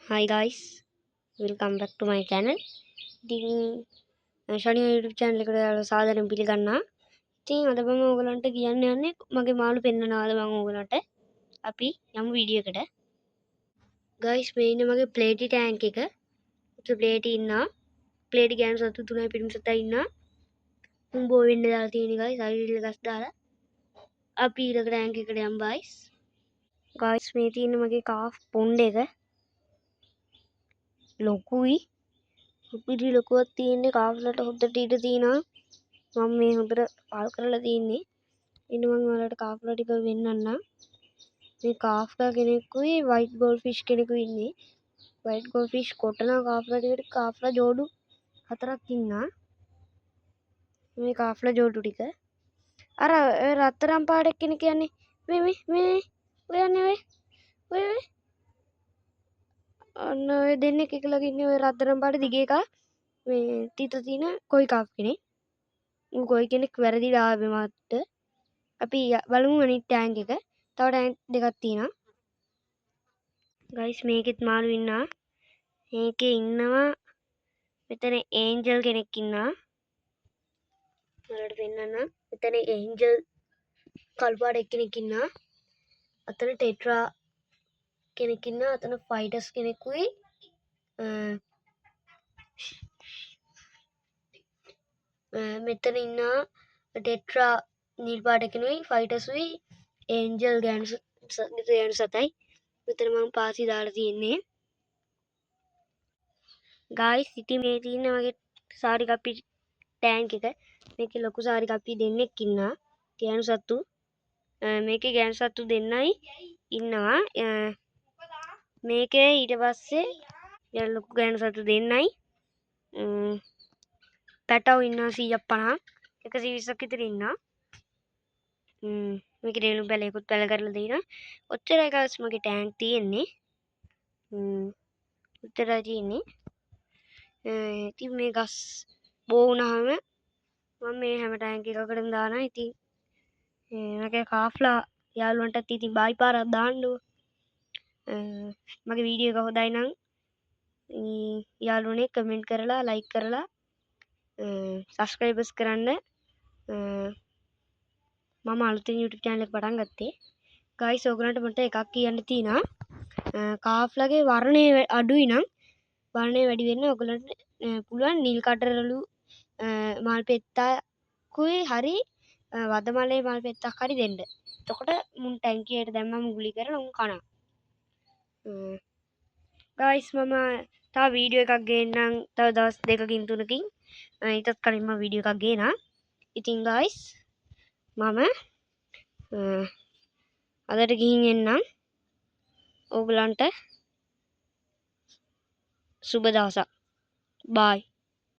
Hi guys, welcome back to my channel. ඉතින් ශනියා YouTube channel එකට ඔයාලව සාදරයෙන් පිළිගන්නවා. ඉතින් අද මම ඔයගලන්ට කියන්න යන්නේ මගේ මාළු පෙන්නනවාද මම ඔයගලන්ට. අපි යමු වීඩියෝ එකට. Guys, මේ ඉන්නේ මගේ ප්ලේටි ටැංක් එක. උත ප්ලේටි ඉන්නවා. ප්ලේටි ගෑනු සත්තු 3යි පිරිමි සතයි ඉන්නවා. උන් බෝ වෙන්න දාලා තියෙන guys, අයිඩිල් ගස් දාලා. අපි ඊළඟ ටැංක් එකට යමු guys. Guys, මේ තියෙන්නේ මගේ කාෆ් පොන්ඩ් එක. ලොකුයි. උපිරි ලොකුවක් තියෙන්නේ. කාෆ්ලට හොඳට ඉඩ තියෙනවා. මම මේ හොඳට පල් කරලා තියෙන්නේ. ඉතින් මම ඔයාලට කාෆ්ලා ටික වෙන්නන්නම්. මේ කාෆ්ලා කෙනෙකුයි වයිට් ගෝල්ඩ් ෆිෂ් කෙනෙකුයි ඉන්නේ. වයිට් ගෝල්ඩ් ෆිෂ් කොටන කාෆ්ලා ටිකට කාෆ්ලා ජෝඩු 4ක් ඉන්නා. මේ කාෆ්ලා ජෝඩු ටික. අර ඔය රත්තරන් පාට කෙනෙක් කියන්නේ මේ මේ මේ ඔය යන්නේ ඔය ඔය ඔය ඔන්න ඔය දෙන්නෙක් එකලක ඉන්නේ. ඔය රත්තරන් පාට දිගේ එකා මේ තිත තියෙන කොයි කාෆ් කෙනෙක්. ඌ කොයි කෙනෙක් වැරදිලා ආවේ මාත්. අපි බලමු අනිත් ටැංක් එක. තව ටැංක් දෙකක් තියෙනවා. ගයිස්, මේකෙත් මාළු ඉන්නවා. මේකේ ඉන්නවා මෙතන ඒන්ජල් කෙනෙක් ඉන්නවා. ඔයාලට පෙන්නන්න. මෙතන ඒන්ජල් කළු පාට එක්කෙනෙක් ඉන්නවා. අතන ටෙට්‍රා කෙනෙක් ඉන්නවා. අතන ෆයිටර්ස් කෙනෙකුයි මෙතන ඉන්නවා ටෙට්‍රා නිල් පාට කෙනෙකුයි ෆයිටර්සුයි ඒන්ජල් ගෑනු සතයි. මෙතන මම පාසි දාලා තියෙන්නේ. ගායිස්, ඉතින් මේ තියෙන මගේ සාරි කප්පි ටැංක් එක. මේකේ ලොකු සාරි කප්පි දෙන්නෙක් ඉන්නවා. ගෑනු සත්තු. මේකේ ගෑනු සත්තු දෙන්නයි ඉන්නවා. මේකේ ඊට පස්සේ ලොකු ගෑනු සත්තු දෙන්නයි. පැටව් ඉන්නවා 150ක්. 120ක් විතර ඉන්නවා. මේකේ රේණු බැලයකුත් පැල කරලා දෙනවා. ඔච්චරයි ගායිස් මගේ ටැංක් තියෙන්නේ. ඔච්චරයි තියෙන්නේ. ඉතින් මේ ගස් බෝ වුණාම මම මේ හැම ටැංක් එකකටම දානවා. ඉතින් මගේ කාෆ්ලා යාළුවන්ටත් ඉතින් බායි පාරක් දාන්න ඕ. මගේ වීඩියෝ එක හොඳයි නම් යාළුවනේ කමෙන්ට් කරලා ලයික් කරලා සබ්ස්ක්‍රයිබර්ස් කරන්න. මම අලුතෙන් YouTube channel එක පටන් ගත්තේ. ගයිස්, ඔයගලන්ට මට එකක් කියන්න තියෙනවා. කාෆ්ලාගේ වර්ණය අඩුයි නම් වර්ණය වැඩි වෙන්න ඔයගලන්ට පුළුවන් නිල් කටරළු මල් පෙත්තකුයි හරි වදමලේ මල් පෙත්තක් හරි දෙන්න. එතකොට මුන් ටැංකියට දැම්මම ගුලි කරලා උන් කනවා. ගයිස්, මම තව වීඩියෝ එකක් ගේන්නම් තව දවස් දෙකකින් තුනකින්. ඊටත් කලින් මම වීඩියෝ එකක් ගේනවා. ඉතින් ගයිස්, මම අදට ගිහින් එන්නම්. ඕගලන්ට සුබ දවසක්. බායි.